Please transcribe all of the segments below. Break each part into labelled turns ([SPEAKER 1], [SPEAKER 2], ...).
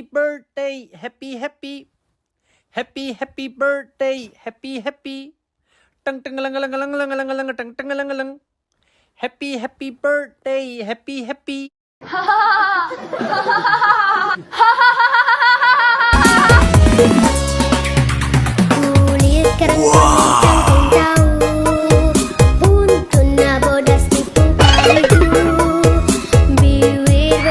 [SPEAKER 1] birthday, happy happy. Happy happy birthday, happy happy. Tang tang lang lang lang lang lang lang tang tang lang lang. Happy happy birthday, happy happy.
[SPEAKER 2] Kulit kerang wow. Tahu Buntutna bodas tipu paridu Bibir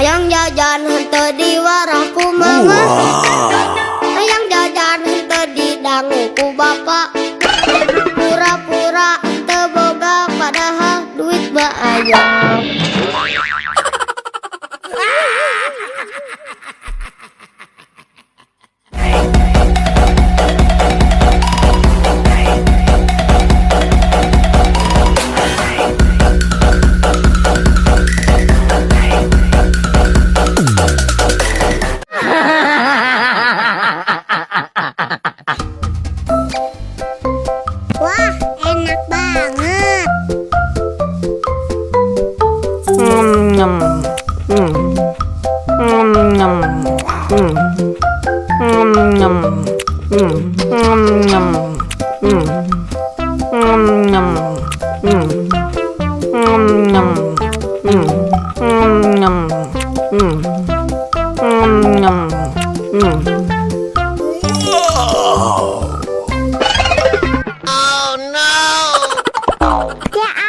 [SPEAKER 2] Hayang jajan henteu diwarah ku mama. Hayang jajan henteu didangu ku bapak. Pura-pura teu boga padahal duit ba aya. Wah, enak banget. Ya.